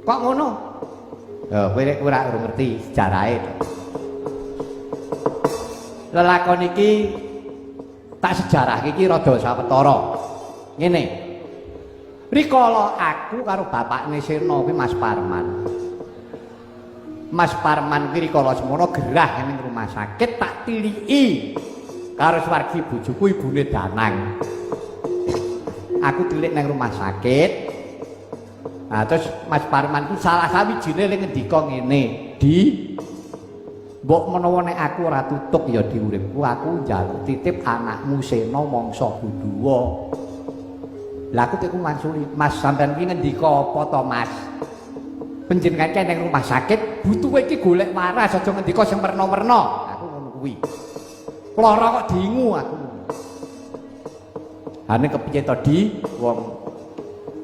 Kok ngono? Ya kowe nek ora ngerti sejarahe to. Lelakon iki tak sejarah iki rada sawetara. Ngene. Rikala aku karo bapakne Sena kuwi Mas Parman. Mas Parman kuwi rikala semono gerah ning rumah sakit tak tiliki karo swargi bojoku ibune Danang. Aku tilik nang rumah sakit. Nah, terus Mas Parman ku salah sawijine le ngendika ngene, "Di, mbok menawa nek aku ora tutuk ya di uripku, aku njaluk titip anakmu Sena mangsa Buduwa." Lah aku teku mangsuli, "Mas sampean kuwi ngendika apa to, Mas? Panjenengan ki ning rumah sakit, butuhe iki golek waras, aja ngendika sing werna-werna." Aku ngono kuwi. Lara kok diingu aku. Ane kepiye to, Di? Wong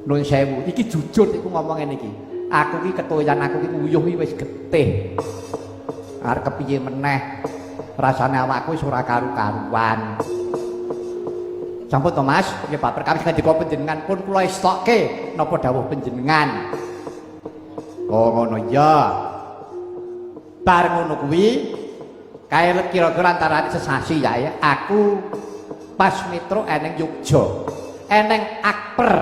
nun sewu, iki jujur iku ngomong ngene iki. Aku ki ketoyan aku ki nguyuh ki wis getih. Arep kepiye meneh? Rasane awakku wis ora karu-karuan. Sampun to, Mas, nggih bab perkawis ngendika panjenengan pun kula estokke napa dawuh panjenengan. Oh ngono ya. Bar ngono kuwi kae kira-kira antarane sesasi ya, aku pas metro eneng Yogya. Eneng Akper.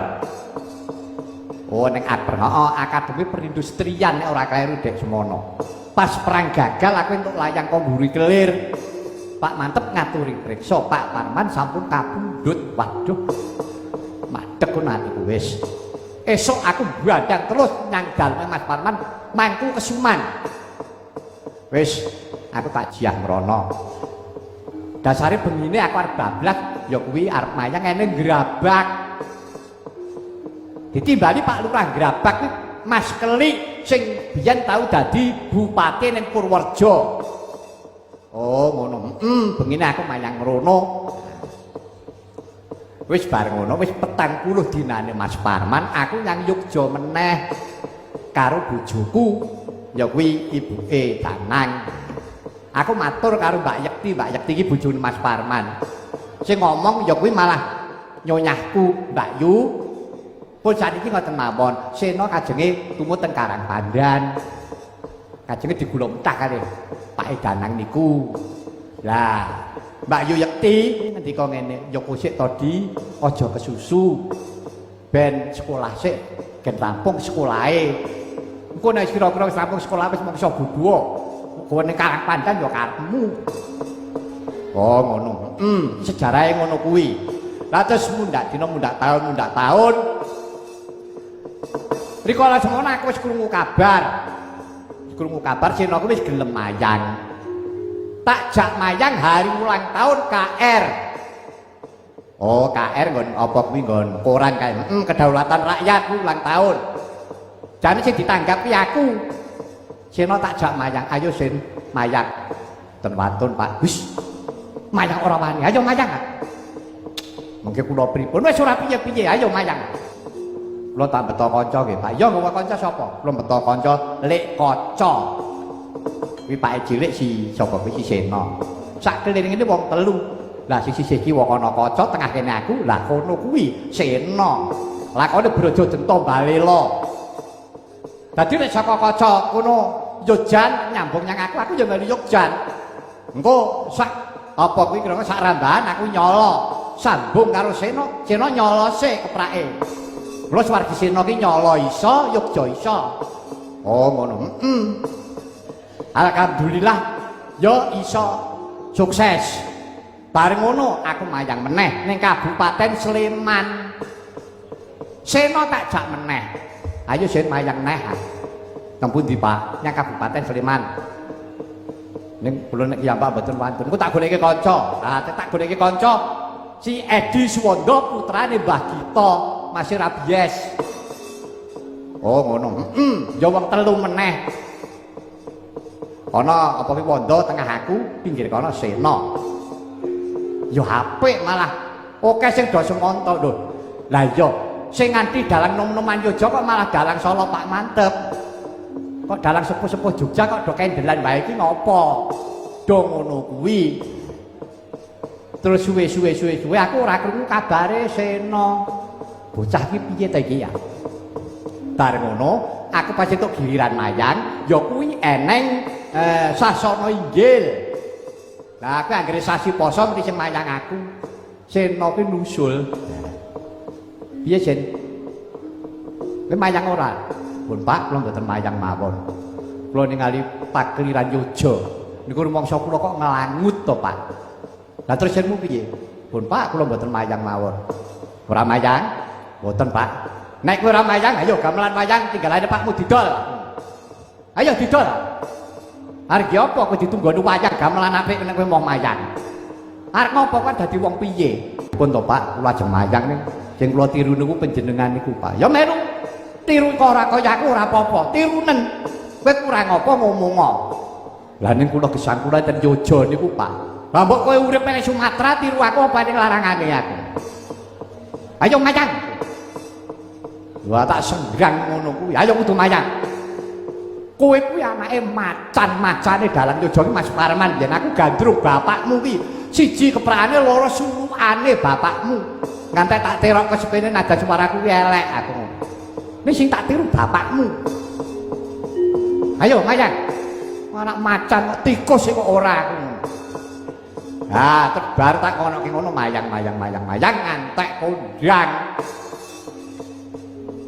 Oh ning Akper, heeh, Akademi Perindustrian nek ora kleru dek semono. Pas perang gagal aku entuk layang kok mburi kelir. Pak Mantep ngaturi priksa, Pak Parman sampun kapundhut. Waduh. Madeg kono atiku wis. Esuk aku bandang terus nyang daleme Mas Parman mangku kesuman. Wis, aku tak jiah mrono. Dasare bengine aku arep bablas ya kuwi arep mayang ene Grabak. Ditimbali Pak Lurah Grabak kuwi Mas Kelik sing biyen tau dadi bupati ning Purworejo. Oh ngono. Heeh, bengine aku mayang mrono. Wis bar ngono wis 40 dinane Mas Parman, aku nyang Yogya meneh karo bojoku ya kuwi ibuke Danang. Aku matur karo Mbak Yekti, Mbak Yekti iki bojone Mas Parman. Sing ngomong ya kuwi malah nyonyahku, Mbak Yu. Pun saniki ngoten mawon, Sena kajenge tumut teng Karang Pandan. Kajenge digula mentah kalih Pak Danang niku. Lah, Mbak Yu Yekti ngendika ngene, "Ya kosik to Di, aja kesusu. Ben sekolah sik, ben rampung sekolahe. Engko nek kira-kira wis rampung sekolah wis mangsa bodho. Kowe ning Karang Pandan ya karepmu." Oh ngono. Heeh, sejarahe ngono kuwi. Lah terus mundak dina mundak taun mundak taun. Rikala semono aku wis krungu kabar. Krungu kabar Sena kuwi wis gelem mayang. Tak jak mayang hari ulang tahun KR. Oh, KR nggon apa kuwi nggon koran kae. Heeh, kedaulatan rakyat kuwi ulang tahun. Jane sing ditanggap kuwi aku. Sena tak jak mayang, ayo Sen mayang. Ten watun, Pak. Wis. Mayang ora wani, ayo mayang. Mengke kula pripun? Wis ora piye-piye, ayo mayang. Kula tak beto kanca nggih, Pak. Ya nggawa kanca sapa? Kula beto kanca Lek Kaca. Kuwi pake cilik si sapa kuwi si Sena. Sak keliling wong telu. Lah sing sisih kiwa kono kaca, tengah kene aku, lah kono kuwi Sena. Lakone Brojo Denta Balela. Dadi nek saka kaca kono Yogjan nyambung nyang aku, aku ya melu Yogjan. Engko sak apa kuwi kira-kira sak rambahan aku nyala, sambung karo Sena, Sena nyala sik keprake. Mula swargi Sena ki nyala iso, Yogja iso. Oh ngono. Heeh. Alhamdulillah ya iso sukses. Bareng ngono aku mayang meneh ning Kabupaten Sleman. Sena tak jak meneh. Ayo Sen mayang neh. Teng pundi, Pak? Nyang Kabupaten Sleman. Ning kula nek piyambak mboten wantun. Engko tak goleki kanca. Ah, tak goleki kanca. Si Edi Suwondo putrane Mbah Gita, masih rabies. Oh ngono. Heeh, ya wong telu meneh. Ana apa kuwi wondo tengah aku, pinggir kono Sena. Ya apik malah. Oke sing do semonto lho. Lah iya, sing nganti dalang nom-noman Yogya kok malah dalang Solo Pak Mantep. Kok dalang sepuh-sepuh Jogja kok do kendelan wae iki ngopo? Do ngono kuwi. Terus suwe-suwe suwe-suwe aku ora krungu kabare Sena. Bocah iki piye ta iki ya? Bar ngono, Aku pas entuk giliran mayang, ya kuwi eneng sasana inggil. Lah aku anggere sasi poso mesti sing mayang aku. Sena kuwi nusul. Piye, Sen? Kowe mayang ora? Pun Pak, kula mboten mayang mawon. Kula ningali pakeliran Yojo. Niku rumangsa kula kok nglangut to, Pak. Lah terus jenengmu piye? Pun Pak, kula mboten mayang mawon. Ora mayang? Mboten, Pak. Nek kowe ora mayang, ayo gamelan mayang tinggalane Pakmu didol. Ayo didol. Arep apa kowe ditunggoni wayang gamelan apik nek kowe mau mayang? Arep ngopo kan dadi wong piye? Pun to, Pak, kula ajeng mayang ning sing kula tiru niku panjenengan niku, Pak. Ya melu. Tiru kok ora kaya aku ora apa-apa, tirunen. Kowe kurang apa ngomong. Lah ning kula gesang kula ten Yojo niku, Pak. Lah mbok kowe urip ning Sumatera tiru aku apa ning larangane aku. Ayo mayang. Wah tak senggrang ngono kuwi. Ayo kudu mayang. Kowe kuwi anake macan-macane dalang Yojo ki Mas Parman yen aku gandrung bapakmu kuwi. Siji keprakane, loro sulukane bapakmu. Ngantek tak terok ke sepene nada suaraku kuwi elek aku. Ini sing tak tiru bapakmu. Ayo mayang. Anak macan kok tikus kok ora aku. Ah, terus bar tak kono ki ngono mayang mayang mayang mayang ngantek kondang.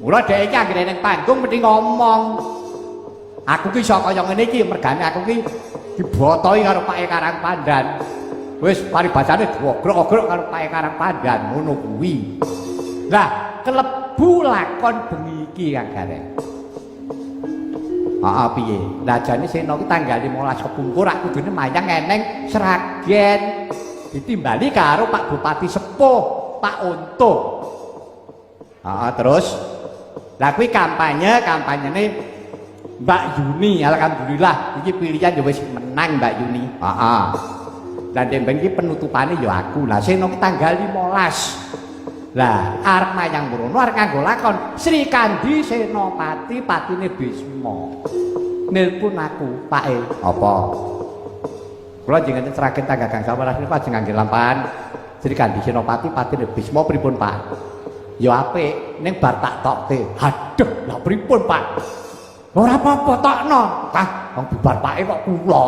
Mula dhek iki anggere ning panggung mesti ngomong. Aku ki iso kaya ngene iki mergane aku ki dibotoi karo Pak Karang Pandan. Wis paribasane diogrok-ogrok karo Pak Karang Pandan ngono kuwi. Lah, kelebu lakon bengi iki Kang Gareng. Heeh, piye? Lah jane Sena ki tanggal 15 kepungkur aku kudune mayang eneng Sragen. Ditimbali karo Pak Bupati Sepuh, Pak Unto. Heeh, terus lah kuwi kampanyene Mbak Yuni, alhamdulillah iki pilihan ya wis menang Mbak Yuni. Heeh. Lah ndek iki penutupane ya aku. Lah Sena ki tanggal 15. Lah arep mayang mrono arep nganggo lakon Sri Kandi Senopati patine Bisma. Nelpon aku, Pake. Apa? Kula jenengan Sragen tanggal gangsal welas niku ajeng ngangge lampahan Sri Kandi Senopati patine Bisma pripun, Pak? Ya apik, ning bar tak tokke. Haduh, lah pripun, Pak? Ora apa-apa tokno. Kah, wong bibar pake kok kula.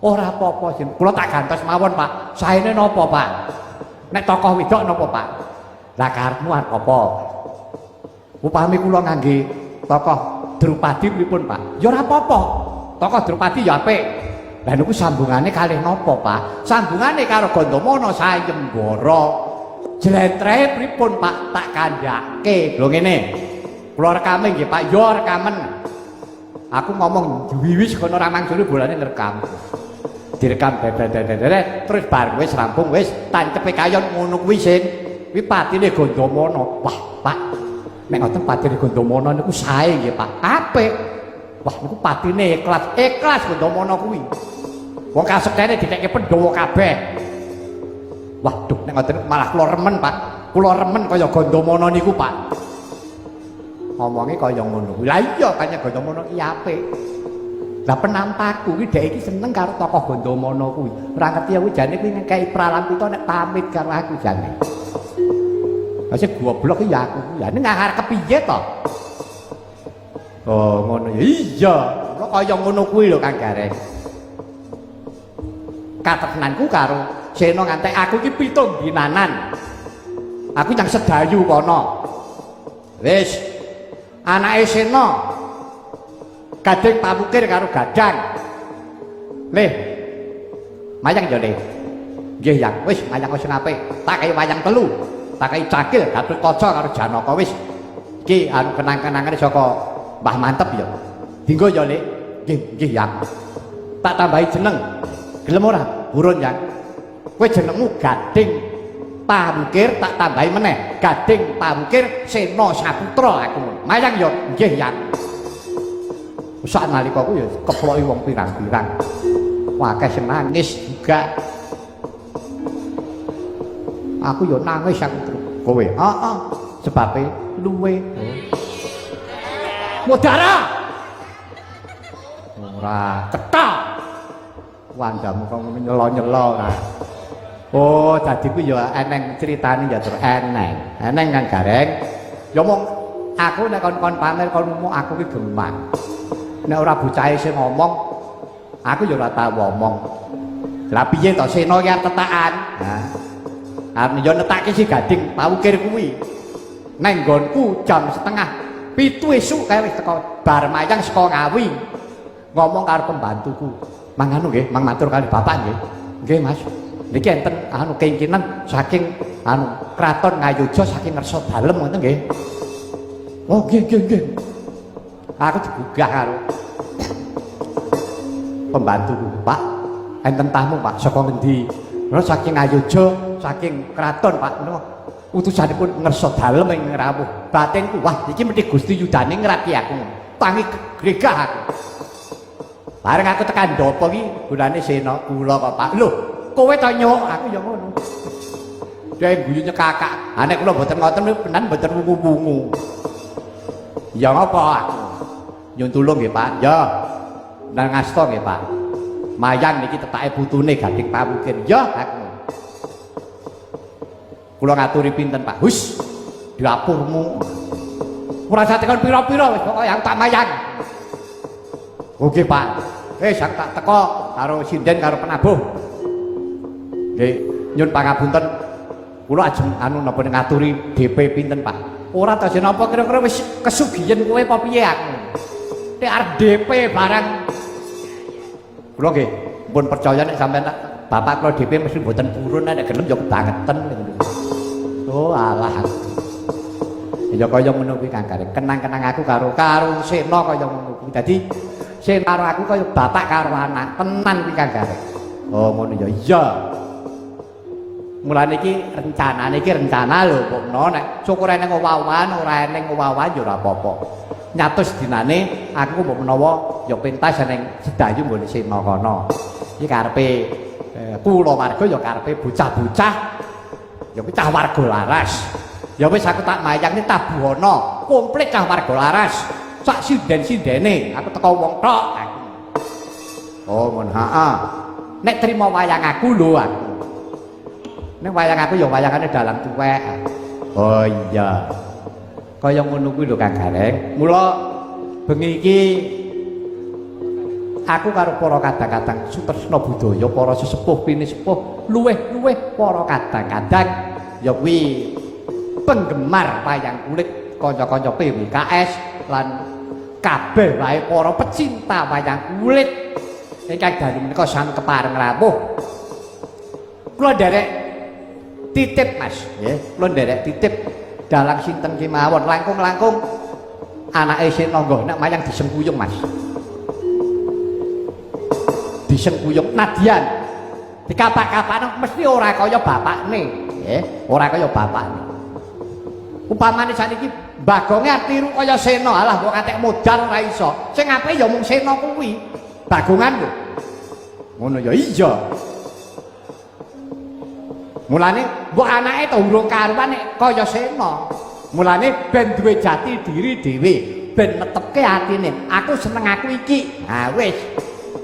Ora apa-apa, Jen. Kula tak gantos mawon, Pak. Saene napa, Pak? Nek tokoh wedok napa, Pak? Lah karepmu arep apa? Upami kula ngangge tokoh Drupadi pripun, Pak? Ya ora apa-apa. Tokoh Drupadi ya apik. Lah niku sambungane kalih napa, Pak? Sambungane karo Gandamana Sayembara. Jlentrehe pripun, Pak? Tak kandhake. Lho ngene. Kula rekame nggih, Pak. Ya rekamen. Aku ngomong wiwis kono ora mangsuli bolane ngrekam. Direkam dedededede terus bar wis rampung wis tancepe kayon ngono kuwi sing kuwi patine Gandamana. Wah, Pak. Nek ngoten patine Gandamana niku sae nggih, Pak. Apik. Wah, niku patine ikhlas. Ikhlas Gandamana kuwi. Wong kasektene ditekke Pandhawa kabeh. Waduh, nek ngoten malah kula remen, Pak. Kula remen kaya Gandamana niku, Pak. Ngomonge kaya ngono kuwi. Lah iya kaya Gandamana ki apik. Lah penampaku kuwi dhek iki seneng karo tokoh Gandamana kuwi. Ora ngerti aku jane kuwi ngekeki pralampita nek pamit karo aku jane. Lah sing goblok ki ya aku. Lah ning arep kepiye to? Oh, ngono ya. Iya, kula kaya ngono kuwi lho Kang Gareng. Katresnanku karo Sena ngantek aku iki pitung dinanan. Aku nyang Sedayu kono. Wis. Anake Sena Gading Pamukir karo Gadang. Leh. Mayang ya, Le. Nggih, Yang. Wis mayang wis apik. Tak kei wayang telu. Tak kei Cakil, Gatotkaca karo Janaka wis. Iki anu kenang-kenangane saka Mbah Mantep ya. Dinggo ya, Le. Nggih, nggih, Yang. Tak tambahi jeneng. Gelem ora? Burun, Yang. Kowe jenengmu Gading Pamukir tak tambahi meneh. Gading Pamukir Sena Saputra aku. Mayang ya? Nggih, Yang. Sak nalika ku ya keploki wong pirang-pirang. Akeh sing nangis juga. Aku ya nangis aku terus. Kowe? Heeh. Sebabe luwe. Mudara. Ora cetha. Wandamu kok nyelo-nyelo ora. Oh, dadi ku ya eneng critane ya terus eneng. Eneng Kang Gareng. Ya mong Aku nek kon-kon pamer kon ngomong aku ki gemang. Nek ora bocahe sing ngomong, aku ya ora tau ngomong. Lah piye to Sena ki arep tetakan? Hah. Arep yo netake si Gading Pawukir kuwi. Neng nggonku jam 6:30 esuk kae wis teko bar mayang saka Ngawi. Ngomong karo pembantuku. Mang anu nggih, mang matur kali bapak nggih. Nggih, Mas. Niki enten anu kengkinan saking anu kraton Ngayogya saking ngersa dalem ngoten nggih. Oh, nggih nggih nggih. Aku digugah karo pembantuku, Pak. Enten tamu, Pak, saka ngendi? Lha saking Ngayogya, saking kraton, Pak. Menawa utusanipun ngersa dalem ing rawuh. Batinku, wah iki mesti Gusti Yudane ngrati aku. Tangi gregah aku. Bareng aku tekan ndopo iki gunane Sena kula kok, Pak. Lho, kowe to nyuk, aku ya ngono. Dia guyu nyekakak. Ha nek kula mboten ngoten tenan mboten wungu-wungu. Ya ngapa aku? Nyun tulung nggih, Pak. Ya. Nang ngasta nggih, Pak. Mayang niki tetake putune Gading Pawukir. Ya aku. Kula ngaturi pinten, Pak? Hus. Dapurmu. Ora usah tekon pira-pira wis pokoke aku tak mayang. Oke, Pak. Wis aku tak teko karo sinden karo penabuh. Nggih, nyun pangapunten. Kula ajeng anu napa ngaturi DP pinten, Pak? Ora ta jen apa kira-kira wis kesugihen kowe apa piye aku? Nek arep DP barang kula nggih pun percaya nek sampean bapak kula DP mesti mboten purun nek gelem ya kebangetan. Oh alah. Ya kaya ngono kuwi Kang Gareng. Kenang-kenang aku karo karo Sena kaya ngono kuwi. Dadi Sena karo aku kaya bapak karo anak, tenan kuwi Kang Gareng. Oh ngono ya. Iya. Mulane iki rencanane iki rencana lho mbokno nek syukur eneng owah-owahan ora eneng owah-owahan ya ora apa-apa. Nyatus dinane aku mbok menawa ya pentas eneng sedayu nggone Sena kono. Iki karepe kula warga ya karepe bocah-bocah ya kuwi cah warga laras. Ya wis aku tak mayangne tabuhana komplit cah warga laras. Sak sinden-sindene aku teko wong tok aku. Oh ngono heeh. Nek trimo wayang aku lho aku. Nek wayang aku ya wayangane dalang tuwek. Oh iya. Kaya ngono kuwi lho Kang Gareng. Mula bengi iki aku karo para kadang-kadang sutresna budaya, para sesepuh pinisepuh, luwih-luwih para kadang-kadang ya kuwi penggemar wayang kulit kanca-kanca PWKS lan kabeh wae para pecinta wayang kulit ingkang dalu menika sami kepareng rawuh. Kula nderek titip Mas, nggih, kula nderek titip dalang sinten kemawon langkung-langkung anake Sena nggo nek mayang disengkuyung Mas. Disengkuyung nadyan dikapak-kapakno mesti ora kaya bapakne, nggih, ora kaya bapakne. Upamane saniki Bagonge tiru kaya Sena, alah kok katek modal ora iso. Sing apik ya mung Sena kuwi. Bagongan lho. Ngono ya iya. Mulane mbok anake to urung karuan nek kaya Sena. Mulane ben duwe jati diri dhewe, ben netepke atine. Aku seneng aku iki. Ha wis.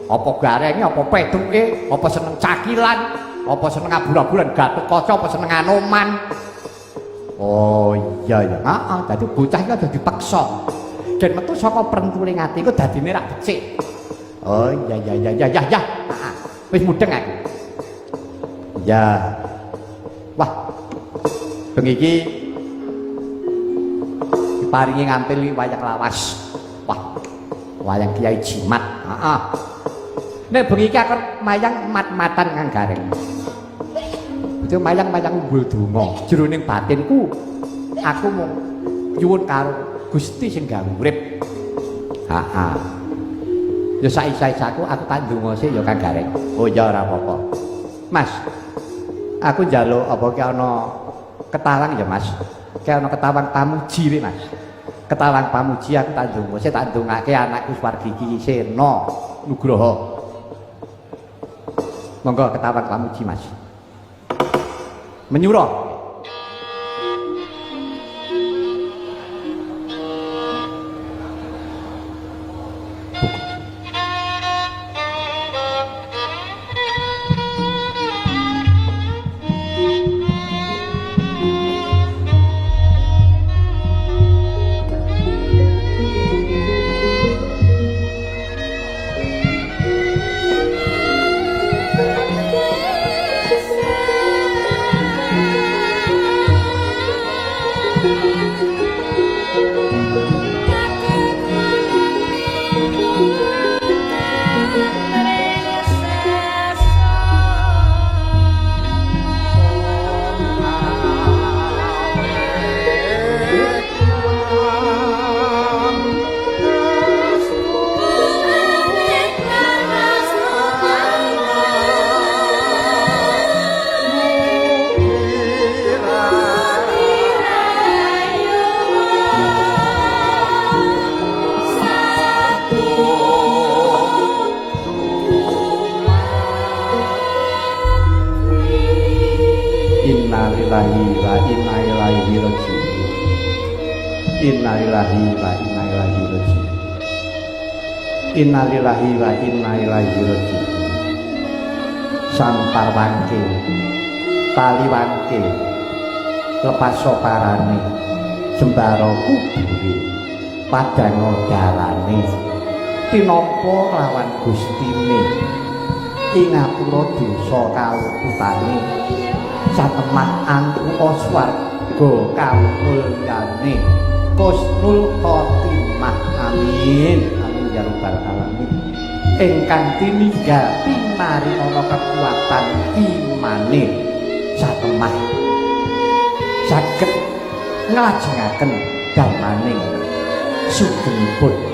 Apa garenge, apa pethuke, apa seneng cakilan, apa seneng abul-abulan Gatotkaca, apa seneng Anoman. Oh iya ya, heeh, dadi bocah iki aja dipaksa. Ben metu saka prentuling ati iku dadine rak becik. Oh iya iya iya iya ya. Heeh. Wis mudeng aku. Ya. Wah. Bengi iki diparingi ngampil wayang lawas. Wah. Wayang Kiai Jimat. Heeh. Nek bengi iki aku mayang mat-matan Kang Gareng. Itu mayang-mayang umbul donga jroning batinku aku mung nyuwun karo Gusti sing gawe urip. Heeh. Ya saisa-isaku aku tak ndonga sik ya Kang Gareng. Oh ya ora apa-apa. Mas, aku njaluk apa ki ana ketawang ya Mas. Ki ana ketawang pamuji wi Mas. Ketawang pamuji aku tak ndonga sik tak ndongake anakku swargi iki Sena Nugroho. Monggo ketawang pamuji Mas. Menyuruh. inna ilaihi raji'un. Innalillahi wa inna ilaihi raji'un. Innalillahi wa inna ilaihi raji'un. Sampar wangke, tali wangke, lepaso parane, jembara kubure, padanga dalane, tinampa lawan gustine, ing ngapura dosa kaluputane, satemah angkuha swarga kamulyane, husnul khotimah. Amin amin ya rabbal alamin. Ingkang tininggal pinarinana kekuatan imane, satemah saged nglajengaken dharmaning sugengipun.